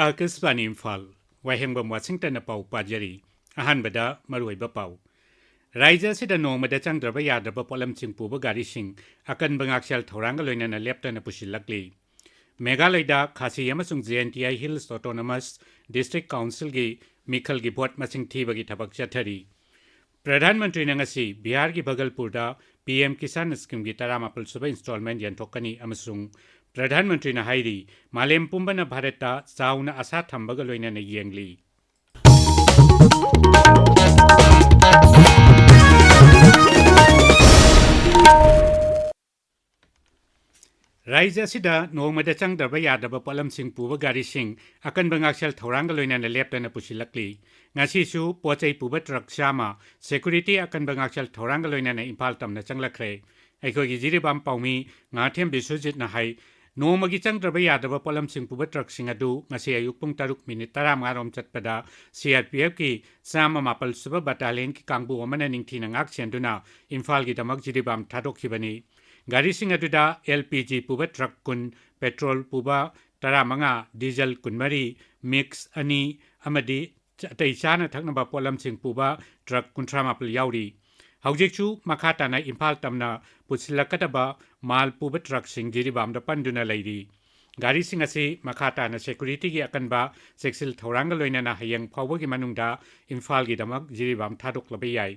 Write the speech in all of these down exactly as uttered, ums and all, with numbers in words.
ꯑꯥꯀꯥꯁꯕꯥꯅꯤ ꯏꯝꯐꯥꯜ, ꯋꯥꯍꯦꯡꯕꯝ ꯋꯥꯁꯤꯡꯇꯟꯅ ꯄꯥꯎ ꯄꯥꯖꯔꯤ꯫ ꯑꯍꯥꯟꯕꯗ ꯃꯔꯨꯑꯣꯏꯕ ꯄꯥꯎ꯫ ꯔꯥꯏꯖ꯭ꯌ ꯑꯁꯤꯗ ꯅꯣꯡꯃꯗ ꯆꯪꯗ꯭ꯔꯕ ꯌꯥꯗ꯭ꯔꯕ ꯄꯣꯠꯂꯝꯁꯤꯡ ꯄꯨꯕ ꯒꯥꯔꯤꯁꯤꯡ ꯑꯀꯟꯕ ꯉꯥꯛꯁꯦꯜ ꯊꯧꯔꯥꯡꯒ ꯂꯣꯏꯅꯅ ꯂꯦꯞꯇꯅ ꯄꯨꯁꯤꯜꯂꯛꯂꯤ꯫ ꯃꯦꯘꯥꯂꯌꯗ ꯈꯥꯁꯤ ꯑꯃꯁꯨꯡ J and T I hills autonomous district ꯀꯥꯎꯟꯁꯤꯜꯒꯤ ꯃꯤꯈꯜꯒꯤ ꯚꯣꯠ ꯃꯁꯤꯡ ꯊꯤꯕꯒꯤ ꯊꯕꯛ ꯆꯠꯊꯔꯤ꯫ ꯄ꯭ꯔꯙꯥꯟ ꯃꯟꯇ꯭ꯔꯤꯅ ꯉꯁꯤ ꯕꯤꯍꯥꯔꯒꯤ ꯚꯒꯜꯄꯨꯔꯗ ꯄꯤ ꯑꯦꯝ ꯀꯤꯁꯥꯟ ꯁ꯭ꯀꯤꯝꯒꯤ ꯇꯔꯥꯃꯥꯄꯜ ꯁꯨꯕ ꯏꯟꯁꯇꯣꯜꯃꯦꯟ ꯌꯦꯟꯊꯣꯛꯀꯅꯤ ꯑꯃꯁꯨꯡ ꯄ꯭ꯔꯙꯥꯟ ꯃꯟꯇ꯭ꯔꯤꯅ ꯍꯥꯏꯔꯤ, ꯃꯥꯂꯦꯝ ꯄꯨꯝꯕꯅ ꯚꯥꯔꯠꯇ ꯆꯥꯎꯅ ꯑꯁꯥ ꯊꯝꯕꯒ ꯂꯣꯏꯅꯅ ꯌꯦꯡꯂꯤ꯫ ꯔꯥꯏꯖ꯭ꯌ ꯑꯁꯤꯗ ꯅꯣꯡꯃꯗ ꯆꯪꯗ꯭ꯔꯕ ꯌꯥꯗ꯭ꯔꯕ ꯄꯣꯠꯂꯝꯁꯤꯡ ꯄꯨꯕ ꯒꯥꯔꯤꯁꯤꯡ ꯑꯀꯟꯕ ꯉꯥꯛꯁꯦꯜ ꯊꯧꯔꯥꯡꯒ ꯂꯣꯏꯅꯅ ꯂꯦꯞꯇꯅ ꯄꯨꯁꯤꯜꯂꯛꯂꯤ꯫ ꯉꯁꯤꯁꯨ ꯄꯣꯠ ꯆꯩ ꯄꯨꯕ ꯇ꯭ꯔꯛ ꯆꯥꯝꯃ ꯁꯦꯀ꯭ꯌꯨꯔꯤꯇꯤ ꯑꯀꯟꯕ ꯉꯥꯛꯁꯦꯜ ꯊꯧꯔꯥꯡꯒ ꯂꯣꯏꯅꯅ ꯏꯝꯐꯥꯜ ꯇꯝꯅ ꯆꯪꯂꯛꯈ꯭ꯔꯦ꯫ ꯑꯩꯈꯣꯏꯒꯤ ꯖꯤꯔꯤꯕꯥꯝ ꯄꯥꯎꯃꯤ ꯉꯥꯊꯦꯝ ꯕꯤꯁ꯭ꯋꯖꯤꯠꯅ ꯍꯥꯏ, ꯅꯣꯡꯃꯒꯤ ꯆꯪꯗ꯭ꯔꯕ ꯌꯥꯗ꯭ꯔꯕ ꯄꯣꯠꯂꯝꯁꯤꯡ ꯄꯨꯕ ꯇ꯭ꯔꯛꯁꯤꯡ ꯑꯗꯨ ꯉꯁꯤ ꯑꯌꯨꯛ ꯄꯨꯡ ꯇꯔꯨꯛ ꯃꯤꯅꯤꯠ ꯇꯔꯥꯃꯉꯥ ꯔꯣꯝ ꯆꯠꯄꯗ ꯁꯤ ꯑꯥꯔ ꯄꯤ ꯑꯦꯐꯀꯤ ꯆꯥꯝꯃ ꯃꯥꯄꯜ ꯁꯨꯕ ꯕꯠꯇꯥꯂꯤꯌꯟꯒꯤ ꯀꯥꯡꯕꯨ ꯑꯃꯅ ꯅꯤꯡꯊꯤꯅ ꯉꯥꯛ ꯁꯦꯟꯗꯨꯅ ꯏꯝꯐꯥꯜꯒꯤꯗꯃꯛ ꯖꯤꯔꯤꯕꯥꯝ ꯊꯥꯗꯣꯛꯈꯤꯕꯅꯤ꯫ ꯒꯥꯔꯤꯁꯤꯡ ꯑꯗꯨꯗ ꯑꯦꯜ ꯄꯤ ꯖꯤ ꯄꯨꯕ ꯇ꯭ꯔꯛ ꯀꯨꯟ, ꯄꯦꯇ꯭ꯔꯣꯜ ꯄꯨꯕ ꯇꯔꯥꯃꯉꯥ, ꯗꯤꯖꯜ ꯀꯨꯟꯃꯔꯤ, ꯃꯤꯛꯁ ꯑꯅꯤ ꯑꯃꯗꯤ ꯑꯇꯩ ꯆꯥꯅ ꯊꯛꯅꯕ ꯄꯣꯠꯂꯝꯁꯤꯡ ꯄꯨꯕ ꯇ꯭ꯔꯛ ꯀꯨꯟꯊ꯭ꯔꯥ ꯃꯥꯄꯜ ꯌꯥꯎꯔꯤ꯫ ꯍꯧꯖꯤꯛꯁꯨ ꯃꯈꯥ ꯇꯥꯅ ꯏꯝꯐꯥꯜ ꯇꯝꯅ ꯄꯨꯁꯤꯜꯂꯛꯀꯗꯕ ꯃꯥꯜ ꯄꯨꯕ ꯇ꯭ꯔꯛꯁꯤꯡ ꯖꯤꯔꯤꯕꯥꯝꯗ ꯄꯟꯗꯨꯅ ꯂꯩꯔꯤ꯫ ꯒꯥꯔꯤꯁꯤꯡ ꯑꯁꯤ ꯃꯈꯥ ꯇꯥꯅ ꯁꯦꯀ꯭ꯌꯨꯔꯤꯇꯤꯒꯤ ꯑꯀꯟꯕ ꯆꯦꯛꯁꯤꯜ ꯊꯧꯔꯥꯡꯒ ꯂꯣꯏꯅꯅ ꯍꯌꯦꯡ ꯐꯥꯎꯕꯒꯤ ꯃꯅꯨꯡꯗ ꯏꯝꯐꯥꯜꯒꯤꯗꯃꯛ ꯖꯤꯔꯤꯕꯥꯝ ꯊꯥꯗꯣꯛꯂꯕ ꯌꯥꯏ꯫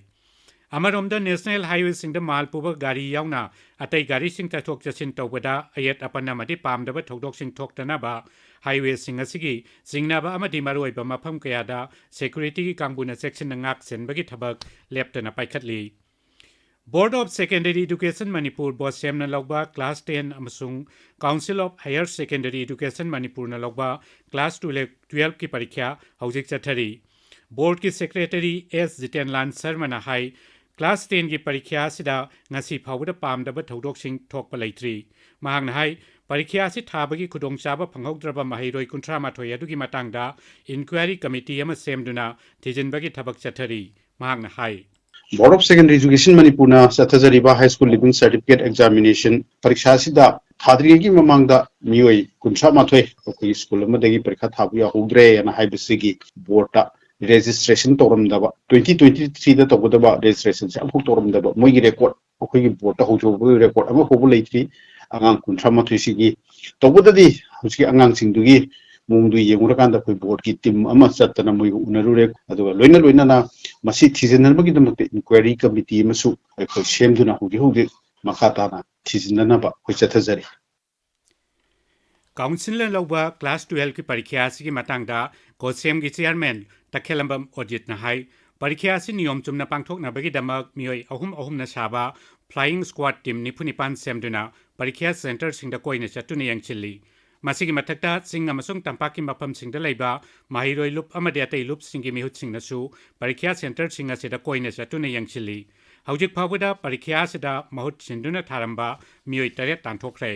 ꯑꯃꯔꯣꯝꯗ, ꯅꯦꯁꯅꯦꯜ ꯍꯥꯏꯋꯦꯁꯤꯡꯗ ꯃꯥꯜ ꯄꯨꯕ ꯒꯥꯔꯤ ꯌꯥꯎꯅ ꯑꯇꯩ ꯒꯥꯔꯤꯁꯤꯡ ꯆꯠꯊꯣꯛ ꯆꯠꯁꯤꯟ ꯇꯧꯕꯗ ꯑꯌꯦꯠ ꯑꯄꯟ ꯑꯃꯗꯤ ꯄꯥꯝꯗꯕ ꯊꯧꯗꯣꯛꯁꯤꯡ ꯊꯣꯛꯇꯅꯕ ꯍꯥꯏꯋꯦꯁꯤꯡ ꯑꯁꯤꯒꯤ ꯆꯤꯡꯅꯕ ꯑꯃꯗꯤ ꯃꯔꯨꯑꯣꯏꯕ ꯃꯐꯝ ꯀꯌꯥꯗ ꯁꯦꯀ꯭ꯌꯨꯔꯤꯇꯤꯒꯤ ꯀꯥꯡꯕꯨꯅ ꯆꯦꯛꯁꯤꯟꯅ ꯉꯥꯛ ꯁꯦꯟꯕꯒꯤ ꯊꯕꯛ ꯂꯦꯞꯇꯅ ꯄꯥꯏꯈꯠꯂꯤ꯫ Board of Secondary Education Manipur, ꯕꯣꯁꯦꯝꯅ ꯂꯧꯕ class ten ꯑꯃꯁꯨꯡ Council of Higher Secondary Education ꯃꯅꯤꯄꯨꯔꯅ ꯂꯧꯕ class twelve, twelveꯀꯤ ꯄꯔꯤꯈ꯭ꯌꯥ ꯍꯧꯖꯤꯛ ꯆꯠꯊꯔꯤ꯫ ꯕꯣꯔꯗꯀꯤ ꯁꯦꯀ꯭ꯔꯦꯇꯔꯤ ꯑꯦꯁ ꯖꯤꯇꯦꯟꯂꯥꯜ ꯁꯔꯃꯅ ꯍꯥꯏ, class tenꯒꯤ ꯄꯔꯤꯈ꯭ꯌꯥ ꯑꯁꯤꯗ ꯉꯁꯤ ꯐꯥꯎꯕꯗ ꯄꯥꯝꯗꯕ ꯊꯧꯗꯣꯛꯁꯤꯡ ꯊꯣꯛꯄ ꯂꯩꯇ꯭ꯔꯤ꯫ ꯃꯍꯥꯛꯅ ꯍꯥꯏ, ꯄꯔꯤꯈ꯭ꯌꯥ ꯑꯁꯤ ꯊꯥꯕꯒꯤ ꯈꯨꯗꯣꯡꯆꯥꯕ ꯐꯪꯍꯧꯗ꯭ꯔꯕ ꯃꯍꯩꯔꯣꯏ ꯀꯨꯟꯊ꯭ꯔꯥ ꯃꯥꯊꯣꯏ ꯑꯗꯨꯒꯤ ꯃꯇꯥꯡꯗ inquiry committee ꯑꯃ ꯁꯦꯝꯗꯨꯅ ꯊꯤꯖꯤꯟꯕꯒꯤ ꯊꯕꯛ ꯆꯠꯊꯔꯤ꯫ ꯃꯍꯥꯛꯅ ꯍꯥꯏ, Board of Secondary Education ꯃꯅꯤꯄꯨꯔꯅ ꯆꯠꯊꯖꯔꯤꯕ High School Leaving Certificate Examination ꯄꯔꯤꯈꯥ ꯑꯁꯤꯗ ꯊꯥꯗ꯭ꯔꯤꯉꯩꯒꯤ ꯃꯃꯥꯡꯗ ꯃꯤꯑꯣꯏ ꯀꯨꯟꯊ꯭ꯔꯥ ꯃꯥꯊꯣꯏ ꯑꯩꯈꯣꯏꯒꯤ ꯁ꯭ꯀꯨꯜ ꯑꯃꯗꯒꯤ ꯄꯔꯤꯈꯥ ꯊꯥꯕ ꯌꯥꯍꯧꯗ꯭ꯔꯦꯅ ꯍꯥꯏꯕꯁꯤꯒꯤ ꯕꯣꯔꯗꯇ ꯔꯦꯖꯤꯁꯇ꯭ꯔꯦꯁꯟ ꯇꯧꯔꯝꯗꯕ, ꯇ꯭ꯋꯦꯟꯇꯤ ꯇ꯭ꯋꯦꯟꯇꯤ ꯊ꯭ꯔꯤꯗ ꯇꯧꯒꯗꯕ ꯔꯦꯖꯤꯁꯇ꯭ꯔꯦꯁꯟꯁꯦ ꯑꯃꯐꯥꯎ ꯇꯧꯔꯝꯗꯕ, ꯃꯣꯏꯒꯤ ꯔꯦꯀꯣꯔꯗ, ꯑꯩꯈꯣꯏꯒꯤ ꯕꯣꯔꯗꯇ ꯍꯧꯖꯤꯛ ꯐꯥꯎꯕꯒꯤ ꯔꯦꯀꯣꯔꯗ ꯑꯃꯐꯥꯎꯕ ꯂꯩꯇ꯭ꯔꯤ꯫ ꯑꯉꯥꯡ ꯀꯨꯟꯊ꯭ꯔꯥ ꯃꯥꯊꯣꯏꯁꯤꯒꯤ, ꯇꯧꯕꯗꯗꯤ ꯍꯧꯖꯤꯛꯀꯤ ꯑꯉꯥꯡꯁꯤꯡꯗꯨꯒꯤ ꯃꯑꯣꯡꯗꯨ ꯌꯦꯡꯉꯨꯔꯀꯥꯟꯗ ꯑꯩꯈꯣꯏ ꯕꯣꯔꯗꯀꯤ ꯇꯤꯝ ꯑꯃ ꯆꯠꯇꯅ ꯃꯣꯏꯒ ꯎꯅꯔꯨꯔꯦ꯫ ꯑꯗꯨꯒ ꯂꯣꯏꯅ ꯂꯣꯏꯅꯅ ꯃꯁꯤ ꯊꯤꯖꯤꯟꯅꯕꯒꯤꯗꯃꯛꯇ ꯏꯟꯀ꯭ꯋꯥꯏꯔꯤ ꯀꯃꯤꯇꯤ ꯑꯃꯁꯨ ꯑꯩꯈꯣꯏ ꯁꯦꯝꯗꯨꯅ ꯍꯧꯖꯤꯛ ꯍꯧꯖꯤꯛ ꯃꯈꯥ ꯇꯥꯅ ꯊꯤꯖꯤꯟꯅꯅꯕ ꯑꯩꯈꯣꯏ ꯆꯠꯊꯖꯔꯤ꯫ ꯀꯥꯎꯟꯁꯤꯜꯅ ꯂꯧꯕ ꯀ꯭ꯂꯥꯁ ꯇꯨꯌꯦꯜꯐꯀꯤ ꯄꯔꯤꯈ꯭ꯌꯥ ꯑꯁꯤꯒꯤ ꯃꯇꯥꯡꯗ ꯀꯣꯁꯦꯝꯒꯤ ꯆꯤꯌꯥꯔꯃꯦꯟ ꯇꯈꯦꯂꯝꯕꯝ ꯑꯣꯖꯤꯠꯅ ꯍꯥꯏ, ꯄꯔꯤꯈ꯭ꯌꯥ ꯑꯁꯤ ꯅꯤꯌꯣꯝ ꯆꯨꯝꯅ ꯄꯥꯡꯊꯣꯛꯅꯕꯒꯤꯗꯃꯛ ꯃꯤꯑꯣꯏ ꯑꯍꯨꯝ ꯑꯍꯨꯝꯅ ꯁꯥꯕ ꯐ꯭ꯂꯥꯏꯌꯤꯡ ꯁ꯭ꯀ꯭ꯋꯥꯗ ꯇꯤꯝ ꯅꯤꯐꯨ ꯅꯤꯄꯥꯟ ꯁꯦꯝꯗꯨꯅ ꯄꯔꯤꯈ꯭ꯌꯥ ꯁꯦꯟꯇꯔꯁꯤꯡꯗ ꯀꯣꯏꯅ ꯆꯠꯇꯨꯅ ꯌꯦꯡꯁꯤꯜꯂꯤ꯫ ꯃꯁꯤꯒꯤ ꯃꯊꯛꯇ ꯆꯤꯡ ꯑꯃꯁꯨꯡ ꯇꯝꯄꯥꯛꯀꯤ ꯃꯐꯝꯁꯤꯡꯗ ꯂꯩꯕ ꯃꯍꯩꯔꯣꯏ ꯂꯨꯞ ꯑꯃꯗꯤ ꯑꯇꯩ ꯂꯨꯞꯁꯤꯡꯒꯤ ꯃꯤꯍꯨꯠꯁꯤꯡꯅꯁꯨ ꯄꯔꯤꯈ꯭ꯌꯥ ꯁꯦꯟꯇꯔꯁꯤꯡ ꯑꯁꯤꯗ ꯀꯣꯏꯅ ꯆꯠꯇꯨꯅ ꯌꯦꯡꯁꯤꯜꯂꯤ꯫ ꯍꯧꯖꯤꯛ ꯐꯥꯎꯕꯗ ꯄꯔꯤꯈ꯭ꯌꯥ ꯑꯁꯤꯗ ꯃꯍꯨꯠ ꯁꯤꯟꯗꯨꯅ ꯊꯥꯔꯝꯕ ꯃꯤꯑꯣꯏ ꯇꯔꯦꯠ ꯇꯥꯟꯊꯣꯛꯈ꯭ꯔꯦ꯫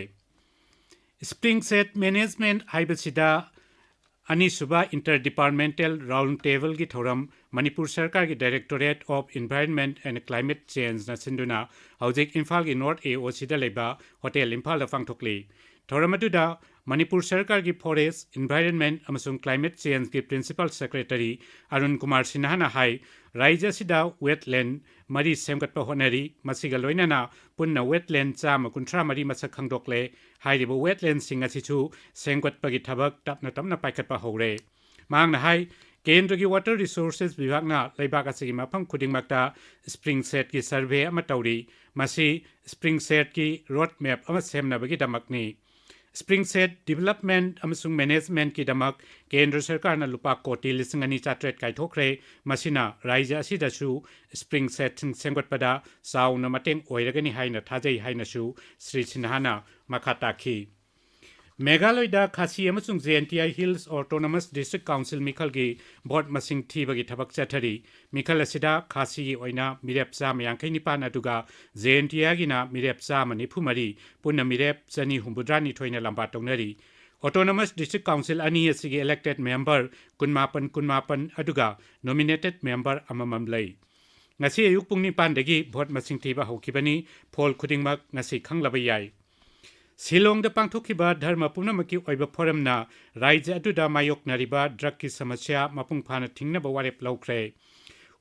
ꯁ꯭ꯄ꯭ꯔꯤꯡ ꯁꯦꯠ ꯃꯦꯅꯦꯖꯃꯦꯟꯠ ꯍꯥꯏꯕꯁꯤꯗ ꯑꯅꯤꯁꯨꯕ ꯏꯟꯇꯔ ꯗꯤꯄꯥꯔꯠꯃꯦꯟꯇꯦꯜ ꯔꯥꯎꯟ ꯇꯦꯕꯜꯒꯤ ꯊꯧꯔꯝ ꯃꯅꯤꯄꯨꯔ ꯁꯔꯀꯥꯔꯒꯤ Directorate of Environment and Climate Changeꯅ ꯁꯤꯟꯗꯨꯅ ꯍꯧꯖꯤꯛ ꯏꯝꯐꯥꯜꯒꯤ ꯅꯣꯔꯠ ꯑꯦ ꯑꯣ ꯁꯤꯗ ꯂꯩꯕ ꯍꯣꯇꯦꯜ ꯏꯝꯐꯥꯜꯗ ꯄꯥꯡꯊꯣꯛꯂꯤ꯫ ꯊꯧꯔꯝ ꯑꯗꯨꯗ ꯃꯅꯤꯄꯨꯔ ꯁꯔꯀꯥꯔꯒꯤ ꯐꯣꯔꯦꯁ, ꯏꯟꯚꯥꯏꯔꯟꯃꯦꯟꯠ ꯑꯃꯁꯨꯡ ꯀ꯭ꯂꯥꯏꯃꯦꯠ ꯆꯦꯟꯖꯒꯤ ꯄ꯭ꯔꯤꯟꯁꯤꯄꯥꯜ ꯁꯦꯀ꯭ꯔꯦꯇꯔꯤ ꯑꯔꯨꯟ ꯀꯨꯃꯥꯔ ꯁꯤꯟꯍꯥꯅ ꯍꯥꯏ, ꯔꯥꯏꯖ꯭ꯌ ꯑꯁꯤꯗ ꯋꯦꯠꯂꯦꯟ ꯃꯔꯤ ꯁꯦꯝꯒꯠꯄ ꯍꯣꯠꯅꯔꯤ꯫ ꯃꯁꯤꯒ ꯂꯣꯏꯅꯅ ꯄꯨꯟꯅ ꯋꯦꯠꯂꯦꯟ ꯆꯥꯝꯃ ꯀꯨꯟꯊ꯭ꯔꯥ ꯃꯔꯤ ꯃꯁꯛ ꯈꯪꯗꯣꯛꯂꯦ꯫ ꯍꯥꯏꯔꯤꯕ ꯋꯦꯠꯂꯦꯟꯁꯤꯡ ꯑꯁꯤꯁꯨ ꯁꯦꯝꯒꯠꯄꯒꯤ ꯊꯕꯛ ꯇꯞꯅ ꯇꯞꯅ ꯄꯥꯏꯈꯠꯄ ꯍꯧꯔꯦ꯫ ꯃꯍꯥꯛꯅ ꯍꯥꯏ, ꯀꯦꯟꯗ꯭ꯔꯒꯤ ꯋꯥꯇꯔ ꯔꯤꯁꯣꯔꯁꯦꯁ ꯕꯤꯚꯥꯒꯅ ꯂꯩꯕꯥꯛ ꯑꯁꯤꯒꯤ ꯃꯐꯝ ꯈꯨꯗꯤꯡꯃꯛꯇ ꯁ꯭ꯄ꯭ꯔꯤꯡ ꯁꯦꯠꯀꯤ ꯁꯔꯚꯦ ꯑꯃ ꯇꯧꯔꯤ꯫ ꯃꯁꯤ ꯁ꯭ꯄ꯭ꯔꯤꯡ ꯁꯦꯠꯀꯤ ꯔꯣꯗ ꯃꯦꯞ ꯑꯃ ꯁꯦꯝꯅꯕꯒꯤꯗꯃꯛꯅꯤ꯫ ꯁ꯭ꯄ꯭ꯔꯤꯡ ꯁꯦꯠ ꯗꯤꯚꯦꯂꯞꯃꯦꯟꯠ ꯑꯃꯁꯨꯡ ꯃꯦꯅꯦꯖꯃꯦꯟꯠꯀꯤꯗꯃꯛ ꯀꯦꯟꯗ꯭ꯔ ꯁꯔꯀꯥꯔꯅ ꯂꯨꯄꯥ ꯀꯣꯇꯤ ꯂꯤꯁꯤꯡ ꯑꯅꯤ ꯆꯥꯇ꯭ꯔꯦꯠ ꯀꯥꯏꯊꯣꯛꯈ꯭ꯔꯦ꯫ ꯃꯁꯤꯅ ꯔꯥꯏꯖ꯭ꯌ ꯑꯁꯤꯗꯁꯨ ꯁ꯭ꯄ꯭ꯔꯤꯡ ꯁꯦꯠꯁꯤꯡ ꯁꯦꯝꯒꯠꯄꯗ ꯆꯥꯎꯅ ꯃꯇꯦꯡ ꯑꯣꯏꯔꯒꯅꯤ ꯍꯥꯏꯅ ꯊꯥꯖꯩ ꯍꯥꯏꯅꯁꯨ ꯁ꯭ꯔꯤ ꯁꯤꯟꯍꯥꯅ ꯃꯈꯥ ꯇꯥꯈꯤ꯫ ꯃꯦꯘꯥꯂꯌꯗ ꯈꯥꯁꯤ ꯑꯃꯁꯨꯡ J and T I hills autonomous district council ꯃꯤꯈꯜꯒꯤ ꯚꯣꯠ ꯃꯁꯤꯡ ꯊꯤꯕꯒꯤ ꯊꯕꯛ ꯆꯠꯊꯔꯤ꯫ ꯃꯤꯈꯜ ꯑꯁꯤꯗ ꯈꯥꯁꯤꯒꯤ ꯑꯣꯏꯅ ꯃꯤꯔꯦꯞ ꯆꯥꯝꯃ ꯌꯥꯡꯈꯩ ꯅꯤꯄꯥꯟ ꯑꯗꯨꯒ ꯖꯦ ꯑꯦꯟ ꯇꯤ ꯑꯥꯏꯒꯤꯅ ꯃꯤꯔꯦꯞ ꯆꯥꯝꯃ ꯅꯤꯐꯨ ꯃꯔꯤ, ꯄꯨꯟꯅ ꯃꯤꯔꯦꯞ ꯆꯅꯤ ꯍꯨꯝꯐꯨꯇꯔꯥꯅꯤꯊꯣꯏꯅ ꯂꯝꯕꯥ ꯇꯧꯅꯔꯤ꯫ ꯑꯣꯇꯣꯅꯣꯃꯁ ꯗꯤꯁꯇ꯭ꯔꯤꯛ ꯀꯥꯎꯟꯁꯤꯜ ꯑꯅꯤ ꯑꯁꯤꯒꯤ ꯏꯂꯦꯛꯇꯦꯗ ꯃꯦꯝꯕꯔ ꯀꯨꯟꯃꯥꯄꯟ ꯀꯨꯟꯃꯥꯄꯟ ꯑꯗꯨꯒ ꯅꯣꯃꯤꯅꯦꯇꯦꯗ ꯃꯦꯝꯕꯔ ꯑꯃꯃꯝ ꯂꯩ꯫ ꯉꯁꯤ ꯑꯌꯨꯛ ꯄꯨꯡ ꯅꯤꯄꯥꯟꯗꯒꯤ ꯚꯣꯠ ꯃꯁꯤꯡ ꯊꯤꯕ ꯍꯧꯈꯤꯕꯅꯤ꯫ ꯐꯣꯜ ꯈꯨꯗꯤꯡꯃꯛ ꯉꯁꯤ ꯈꯪꯂꯕ ꯌꯥꯏ꯫ ꯁꯤꯂꯣꯡꯗ ꯄꯥꯡꯊꯣꯛꯈꯤꯕ ꯙꯔꯃ ꯄꯨꯝꯅꯃꯛꯀꯤ ꯑꯣꯏꯕ ꯐꯣꯔꯝꯅ ꯔꯥꯏꯖ꯭ꯌ ꯑꯗꯨꯗ ꯃꯥꯌꯣꯛꯅꯔꯤꯕ ꯗ꯭ꯔꯒꯀꯤ ꯁꯃꯁ꯭ꯌꯥ ꯃꯄꯨꯡ ꯐꯥꯅ ꯊꯤꯡꯅꯕ ꯋꯥꯔꯦꯞ ꯂꯧꯈ꯭ꯔꯦ꯫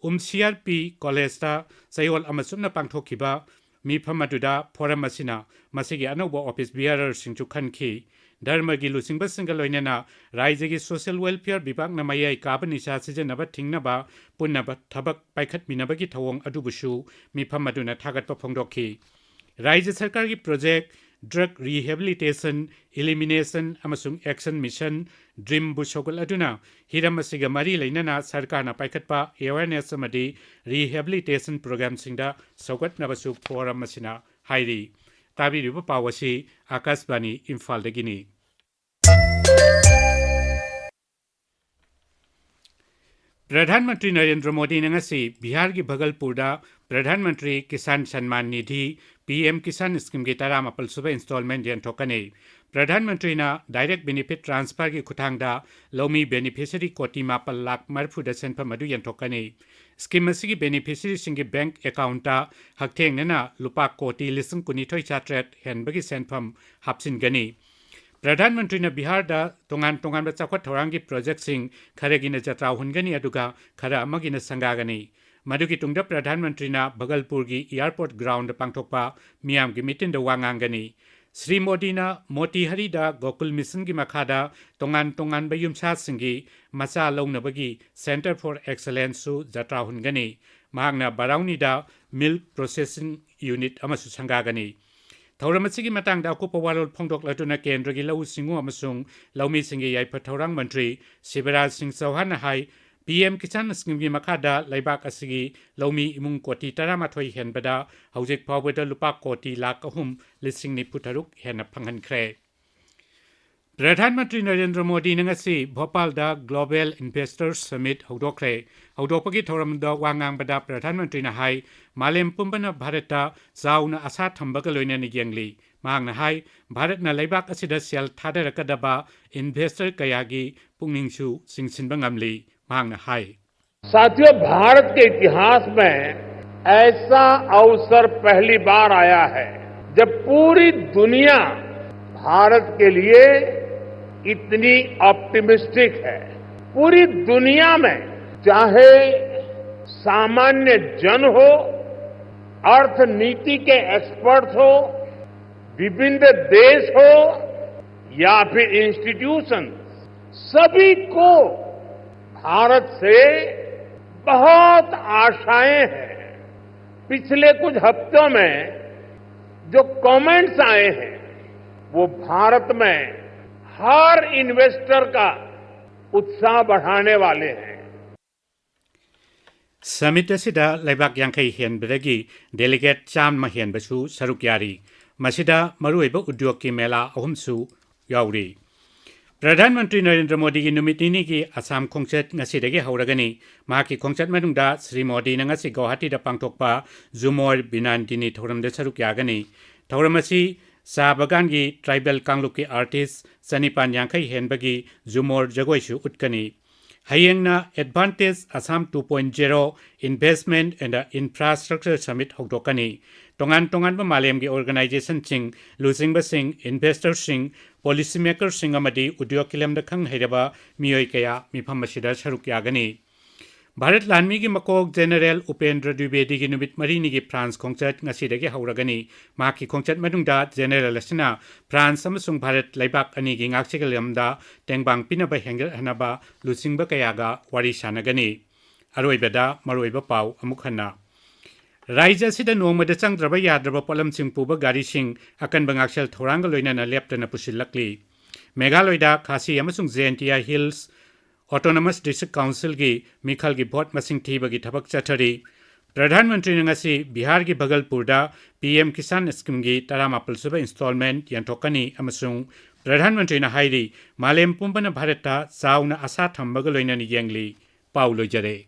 ꯎꯝꯁꯤꯌꯥꯔ ꯄꯤ ꯀꯣꯂꯦꯖꯇ ꯆꯌꯣꯜ ꯑꯃ ꯆꯨꯞꯅ ꯄꯥꯡꯊꯣꯛꯈꯤꯕ ꯃꯤꯐꯝ ꯑꯗꯨꯗ ꯐꯣꯔꯝ ꯑꯁꯤꯅ ꯃꯁꯤꯒꯤ ꯑꯅꯧꯕ ꯑꯣꯐꯤꯁ ꯕꯤꯌꯥꯔꯔꯁꯤꯡꯁꯨ ꯈꯟꯈꯤ꯫ ꯙꯔꯃꯒꯤ ꯂꯨꯆꯤꯡꯕꯁꯤꯡꯒ ꯂꯣꯏꯅꯅ ꯔꯥꯏꯖ꯭ꯌꯒꯤ ꯁꯣꯁꯤꯌꯦꯜ ꯋꯦꯜꯐꯤꯌꯔ ꯕꯤꯚꯥꯒꯅ ꯃꯌꯥꯏ ꯀꯥꯕ ꯅꯤꯁꯥ ꯁꯤꯖꯤꯟꯅꯕ ꯊꯤꯡꯅꯕ ꯄꯨꯟꯅꯕ ꯊꯕꯛ ꯄꯥꯏꯈꯠꯃꯤꯟꯅꯕꯒꯤ ꯊꯧꯑꯣꯡ ꯑꯗꯨꯕꯨꯁꯨ ꯃꯤꯐꯝ ꯑꯗꯨꯅ ꯊꯥꯒꯠꯄ ꯐꯣꯡꯗꯣꯛꯈꯤ꯫ ꯔꯥꯏꯖ꯭ꯌ ꯁꯔꯀꯥꯔꯒꯤ ꯄ꯭ꯔꯣꯖꯦꯛ ꯗ꯭ꯔꯒ ꯔꯤꯍꯦꯕꯤꯂꯤꯇꯦꯁꯟ, ꯏꯂꯤꯃꯤꯅꯦꯁꯟ ꯑꯃꯁꯨꯡ ꯑꯦꯛꯁꯟ ꯃꯤꯁꯟ, ꯗ꯭ꯔꯤꯝꯕꯨ ꯁꯧꯒꯠꯂꯗꯨꯅ ꯍꯤꯔꯝ ꯑꯁꯤꯒ ꯃꯔꯤ ꯂꯩꯅꯅ ꯁꯔꯀꯥꯔꯅ ꯄꯥꯏꯈꯠꯄ ꯑꯦꯋꯦꯔꯅꯦꯁ ꯑꯃꯗꯤ ꯔꯤꯍꯦꯕꯤꯂꯤꯇꯦꯁꯟ ꯄ꯭ꯔꯣꯒ꯭ꯔꯥꯝꯁꯤꯡꯗ ꯁꯧꯒꯠꯅꯕꯁꯨ ꯐꯣꯔꯝ ꯑꯁꯤꯅ ꯍꯥꯏꯔꯤ꯫ ꯇꯥꯕꯤꯔꯤꯕ ꯄꯥꯎ ꯑꯁꯤ ꯑꯥꯀꯥꯁꯕꯥꯅꯤ ꯏꯝꯐꯥꯜꯗꯒꯤꯅꯤ꯫ ꯄ꯭ꯔꯙꯥꯟ ꯃꯟꯇ꯭ꯔꯤ ꯅꯔꯦꯟꯗ꯭ꯔ ꯃꯣꯗꯤꯅ ꯉꯁꯤ ꯕꯤꯍꯥꯔꯒꯤ ꯚꯒꯜꯄꯨꯔꯗ ꯄ꯭ꯔꯙꯥꯟ ꯃꯟꯇ꯭ꯔꯤ ꯀꯤꯁꯥꯟ ꯁꯟꯃꯥꯟ ꯅꯤꯙꯤ, ꯄꯤ ꯑꯦꯝ ꯀꯤꯁꯥꯟ ꯁ꯭ꯀꯤꯝꯒꯤ ꯇꯔꯥꯃꯥꯄꯜ ꯁꯨꯕ ꯏꯟꯁꯇꯣꯜꯃꯦꯟ ꯌꯦꯟꯊꯣꯛꯀꯅꯤ꯫ ꯄ꯭ꯔꯙꯥꯟ ꯃꯟꯇ꯭ꯔꯤꯅ ꯗꯥꯏꯔꯦꯛ ꯕꯦꯅꯤꯐꯤꯠ ꯇ꯭ꯔꯥꯟꯁꯐꯔꯒꯤ ꯈꯨꯠꯊꯥꯡꯗ ꯂꯧꯃꯤ ꯕꯦꯅꯤꯐꯤꯁꯔꯤ ꯀꯣꯇꯤ ꯃꯥꯄꯜ ꯂꯥꯈ ꯃꯔꯤꯐꯨꯗ ꯁꯦꯟꯐꯝ ꯑꯗꯨ ꯌꯦꯟꯊꯣꯛꯀꯅꯤ꯫ ꯁ꯭ꯀꯤꯝ ꯑꯁꯤꯒꯤ ꯕꯦꯅꯤꯐꯤꯁꯔꯤꯁꯤꯡꯒꯤ ꯕꯦꯡꯛ ꯑꯦꯀꯥꯎꯟꯇ ꯍꯛꯊꯦꯡꯅꯅ ꯂꯨꯄꯥ ꯀꯣꯇꯤ ꯂꯤꯁꯤꯡ ꯀꯨꯟꯅꯤꯊꯣꯏ ꯆꯥꯇ꯭ꯔꯦꯠ ꯍꯦꯟꯕꯒꯤ ꯁꯦꯟꯐꯝ ꯍꯥꯞꯆꯤꯟꯒꯅꯤ꯫ ꯄ꯭ꯔꯙꯥꯟ ꯃꯟꯇ꯭ꯔꯤꯅ ꯕꯤꯍꯥꯔꯗ ꯇꯣꯉꯥꯟ ꯇꯣꯉꯥꯟꯕ ꯆꯥꯎꯈꯠ ꯊꯧꯔꯥꯡꯒꯤ ꯄ꯭ꯔꯣꯖꯦꯛꯁꯤꯡ ꯈꯔꯒꯤꯅ ꯖꯇ꯭ꯔꯥ ꯍꯨꯟꯒꯅꯤ, ꯑꯗꯨꯒ ꯈꯔ ꯑꯃꯒꯤꯅ ꯁꯪꯒꯥꯒꯅꯤ꯫ ꯃꯗꯨꯒꯤ ꯇꯨꯡꯗ ꯄ꯭ꯔꯙꯥꯟ ꯃꯟꯇ꯭ꯔꯤꯅ ꯚꯒꯜꯄꯨꯔꯒꯤ ꯑꯦꯌꯥꯔꯄꯣꯔꯠ ꯒ꯭ꯔꯥꯎꯟꯗ ꯄꯥꯡꯊꯣꯛꯄ ꯃꯤꯌꯥꯝꯒꯤ ꯃꯤꯇꯤꯟꯗ ꯋꯥ ꯉꯥꯡꯒꯅꯤ꯫ ꯁ꯭ꯔꯤ ꯃꯣꯗꯤꯅ ꯃꯣꯇꯤꯍꯔꯤꯗ ꯒꯣꯀꯨꯜ ꯃꯤꯁꯟꯒꯤ ꯃꯈꯥꯗ ꯇꯣꯉꯥꯟ ꯇꯣꯉꯥꯟꯕ ꯌꯨꯝꯁꯥꯁꯤꯡꯒꯤ ꯃꯆꯥ ꯂꯧꯅꯕꯒꯤ Centre for Excellenceꯁꯨ ꯖꯇ꯭ꯔꯥ ꯍꯨꯟꯒꯅꯤ꯫ ꯃꯍꯥꯛꯅ ꯕꯔꯥꯎꯅꯤꯗ ꯃꯤꯜꯛ ꯄ꯭ꯔꯣꯁꯦꯁꯤꯡ ꯌꯨꯅꯤꯠ ꯑꯃꯁꯨ ꯁꯪꯒꯥꯒꯅꯤ꯫ ꯊꯧꯔꯝ ꯑꯁꯤꯒꯤ ꯃꯇꯥꯡꯗ ꯑꯀꯨꯞꯄ ꯋꯥꯔꯣꯜ ꯐꯣꯡꯗꯣꯛꯂꯗꯨꯅ ꯀꯦꯟꯗ꯭ꯔꯒꯤ ꯂꯧꯎ ꯁꯤꯡꯎ ꯑꯃꯁꯨꯡ ꯂꯧꯃꯤꯁꯤꯡꯒꯤ ꯌꯥꯏꯐ ꯊꯧꯔꯥꯡ ꯃꯟꯇ꯭ꯔꯤ ꯁꯤꯕꯔꯥꯖ ꯁꯤꯡ ꯆꯧꯍꯥꯟꯅ ꯍꯥꯏ, ꯄꯤ ꯑꯦꯝ ꯀꯤꯁꯥꯟ ꯁ꯭ꯀꯤꯝꯒꯤ ꯃꯈꯥꯗ ꯂꯩꯕꯥꯛ ꯑꯁꯤꯒꯤ ꯂꯧꯃꯤ ꯏꯃꯨꯡ ꯀꯣꯇꯤ ꯇꯔꯥꯃꯥꯊꯣꯏ ꯍꯦꯟꯕꯗ ꯍꯧꯖꯤꯛ ꯐꯥꯎꯕꯗ ꯂꯨꯄꯥ ꯀꯣꯇꯤ ꯂꯥꯈ ꯑꯍꯨꯝ ꯂꯤꯁꯤꯡ ꯅꯤꯐꯨ ꯇꯔꯨꯛ ꯍꯦꯟꯅ ꯐꯪꯍꯟꯈ꯭ꯔꯦ꯫ ꯄ꯭ꯔꯙꯥꯟ ꯃꯟꯇ꯭ꯔꯤ ꯅꯔꯦꯟꯗ꯭ꯔ ꯃꯣꯗꯤꯅ ꯉꯁꯤ ꯚꯣꯄꯥꯜꯗ Global Investor Summit ꯍꯧꯗꯣꯛꯈ꯭ꯔꯦ꯫ ꯍꯧꯗꯣꯛꯄꯒꯤ ꯊꯧꯔꯝꯗ ꯋꯥ ꯉꯥꯡꯕꯗ ꯄ꯭ꯔꯙꯥꯟ ꯃꯟꯇ꯭ꯔꯤꯅ ꯍꯥꯏ, ꯃꯥꯂꯦꯝ ꯄꯨꯝꯕꯅ ꯚꯥꯔꯠꯇ ꯆꯥꯎꯅ ꯑꯁꯥ ꯊꯝꯕꯒ ꯂꯣꯏꯅꯅ ꯌꯦꯡꯂꯤ꯫ ꯃꯍꯥꯛꯅ ꯍꯥꯏ, ꯚꯥꯔꯠꯅ ꯂꯩꯕꯥꯛ ꯑꯁꯤꯗ ꯁꯦꯜ ꯊꯥꯗꯔꯛꯀꯗꯕ ꯏꯟꯚꯦꯁꯇꯔ ꯀꯌꯥꯒꯤ ꯄꯨꯛꯅꯤꯡꯁꯨ ꯆꯤꯡꯁꯤꯟꯕ ꯉꯝꯂꯤ꯫ ꯃꯍꯥꯛꯅ ꯍꯥꯏ, साथियों, भारत के इतिहास में ऐसा अवसर पहली बार आया है, जब पूरी दुनिया भारत के लिए इतनी ऑप्टिमिस्टिक है। पूरी दुनिया में चाहे सामान्य जन हो, अर्थनीति के एक्सपर्ट हो, विभिन्न देश हो या फिर इंस्टीट्यूशन, सभी को भारत से बहुत आशाएं हैं। पिछले कुछ हफ्तों में जो कमेंट्स आए हैं, वो भारत में हर इन्वेस्टर का उत्साह बढ़ाने वाले हैं। ꯁꯃꯤꯠ ꯑꯁꯤꯗ ꯂꯩꯕꯥꯛ ꯌꯥꯡꯈꯩ ꯍꯦꯟꯕꯗꯒꯤ ꯗꯦꯂꯤꯒꯦꯠ ꯆꯥꯝꯃ ꯍꯦꯟꯕꯁꯨ ꯁꯔꯨꯛ ꯌꯥꯔꯤ꯫ ꯃꯁꯤꯗ ꯃꯔꯨꯑꯣꯏꯕ ꯎꯗ꯭ꯌꯣꯒꯀꯤ ꯃꯦꯂꯥ ꯑꯍꯨꯝꯁꯨ ꯌꯥꯎꯔꯤ꯫ ꯄ꯭ꯔꯙꯥꯟ ꯃꯟꯇ꯭ꯔꯤ ꯅꯔꯦꯟꯗ꯭ꯔ ꯃꯣꯗꯤꯒꯤ ꯅꯨꯃꯤꯠ ꯅꯤꯅꯤꯒꯤ ꯑꯁꯥꯝ ꯈꯣꯡꯆꯠ ꯉꯁꯤꯗꯒꯤ ꯍꯧꯔꯒꯅꯤ꯫ ꯃꯍꯥꯛꯀꯤ ꯈꯣꯡꯆꯠ ꯃꯅꯨꯡꯗ ꯁ꯭ꯔꯤ ꯃꯣꯗꯤꯅ ꯉꯁꯤ ꯒꯧꯍꯥꯇꯤꯗ ꯄꯥꯡꯊꯣꯛꯄ ꯖꯨꯃꯣꯔ ꯕꯤꯅꯥꯟꯗꯤꯅꯤ ꯊꯧꯔꯝꯗ ꯁꯔꯨꯛ ꯌꯥꯒꯅꯤ꯫ ꯊꯧꯔꯝ ꯑꯁꯤ ꯆꯥ ꯕꯒꯥꯟꯒꯤ ꯇ꯭ꯔꯥꯏꯕꯦꯜ ꯀꯥꯡꯂꯨꯞꯀꯤ ꯑꯥꯔꯇꯤꯁ ꯆꯅꯤꯄꯥꯟ ꯌꯥꯡꯈꯩ ꯍꯦꯟꯕꯒꯤ ꯖꯨꯃꯣꯔ ꯖꯒꯣꯏꯁꯨ ꯎꯠꯀꯅꯤ꯫ ꯍꯌꯦꯡꯅ Advantage Assam two point zero Investment and Infrastructure Summit ꯍꯧꯗꯣꯛꯀꯅꯤ꯫ ꯇꯣꯉꯥꯟ ꯇꯣꯉꯥꯟꯕ ꯃꯥꯂꯦꯝꯒꯤ ꯑꯣꯔꯒꯅꯥꯏꯖꯦꯁꯟꯁꯤꯡ, ꯂꯨꯆꯤꯡꯕꯁꯤꯡ, ꯏꯟꯚꯦꯁꯇꯔꯁꯤꯡ, ꯄꯣꯂꯤꯁꯤ ꯃꯦꯀꯔꯁꯤꯡ ꯑꯃꯗꯤ ꯎꯗ꯭ꯌꯣꯒꯀꯤ ꯂꯝꯗ ꯈꯪ ꯍꯩꯔꯕ ꯃꯤꯑꯣꯏ ꯀꯌꯥ ꯃꯤꯐꯝ ꯑꯁꯤꯗ ꯁꯔꯨꯛ ꯌꯥꯒꯅꯤ꯫ ꯚꯥꯔꯠ ꯂꯥꯟꯃꯤꯒꯤ ꯃꯀꯣꯛ ꯖꯦꯅꯔꯦꯜ ꯎꯄꯦꯟꯗ꯭ꯔ ꯗ꯭ꯋꯤꯕꯦꯗꯤꯒꯤ ꯅꯨꯃꯤꯠ ꯃꯔꯤꯅꯤꯒꯤ ꯐ꯭ꯔꯥꯟꯁ ꯈꯣꯡꯆꯠ ꯉꯁꯤꯗꯒꯤ ꯍꯧꯔꯒꯅꯤ꯫ ꯃꯍꯥꯛꯀꯤ ꯈꯣꯡꯆꯠ ꯃꯅꯨꯡꯗ ꯖꯦꯅꯔꯦꯜ ꯑꯁꯤꯅ ꯐ꯭ꯔꯥꯟꯁ ꯑꯃꯁꯨꯡ ꯚꯥꯔꯠ ꯂꯩꯕꯥꯛ ꯑꯅꯤꯒꯤ ꯉꯥꯛꯆꯒꯤ ꯂꯝꯗ ꯇꯦꯡꯕꯥꯡ ꯄꯤꯅꯕ ꯍꯦꯟꯒꯠꯍꯟꯅꯕ ꯂꯨꯆꯤꯡꯕ ꯀꯌꯥꯒ ꯋꯥꯔꯤ ꯁꯥꯟꯅꯒꯅꯤ꯫ ꯑꯔꯣꯏꯕꯗ ꯃꯔꯨꯑꯣꯏꯕ ꯄꯥꯎ ꯑꯃꯨꯛ ꯍꯟꯅ꯫ ꯔꯥꯏꯖ꯭ꯌ ꯑꯁꯤꯗ ꯅꯣꯡꯃꯗ ꯆꯪꯗ꯭ꯔꯕ ꯌꯥꯗ꯭ꯔꯕ ꯄꯣꯠꯂꯝꯁꯤꯡ ꯄꯨꯕ ꯒꯥꯔꯤꯁꯤꯡ ꯑꯀꯟꯕ ꯉꯥꯛꯁꯦꯜ ꯊꯧꯔꯥꯡꯒ ꯂꯣꯏꯅꯅ ꯂꯦꯞꯇꯅ ꯄꯨꯁꯤꯜꯂꯛꯂꯤ꯫ ꯃꯦꯘꯥꯂꯣꯏꯗ ꯈꯥꯁꯤ ꯑꯃꯁꯨꯡ J and T I hills autonomous district ꯀꯥꯎꯟꯁꯤꯜꯒꯤ ꯃꯤꯈꯜꯒꯤ ꯚꯣꯠ ꯃꯁꯤꯡ ꯊꯤꯕꯒꯤ ꯊꯕꯛ ꯆꯠꯊꯔꯤ꯫ ꯄ꯭ꯔꯙꯥꯟ ꯃꯟꯇ꯭ꯔꯤꯅ ꯉꯁꯤ ꯕꯤꯍꯥꯔꯒꯤ ꯚꯒꯜꯄꯨꯔꯗ ꯄꯤ ꯑꯦꯝ ꯀꯤꯁꯥꯟ ꯁ꯭ꯀꯤꯝꯒꯤ ꯇꯔꯥꯃꯥꯄꯜ ꯁꯨꯕ ꯏꯟꯁꯇꯣꯜꯃꯦꯟꯠ ꯌꯦꯟꯊꯣꯛꯀꯅꯤ ꯑꯃꯁꯨꯡ ꯄ꯭ꯔꯙꯥꯟ ꯃꯟꯇ꯭ꯔꯤꯅ ꯍꯥꯏꯔꯤ, ꯃꯥꯂꯦꯝ ꯄꯨꯝꯕꯅ ꯚꯥꯔꯠꯇ ꯆꯥꯎꯅ ꯑꯁꯥ ꯊꯝꯕꯒ ꯂꯣꯏꯅꯅ ꯌꯦꯡꯂꯤ꯫ ꯄꯥꯎ ꯂꯣꯏꯖꯔꯦ꯫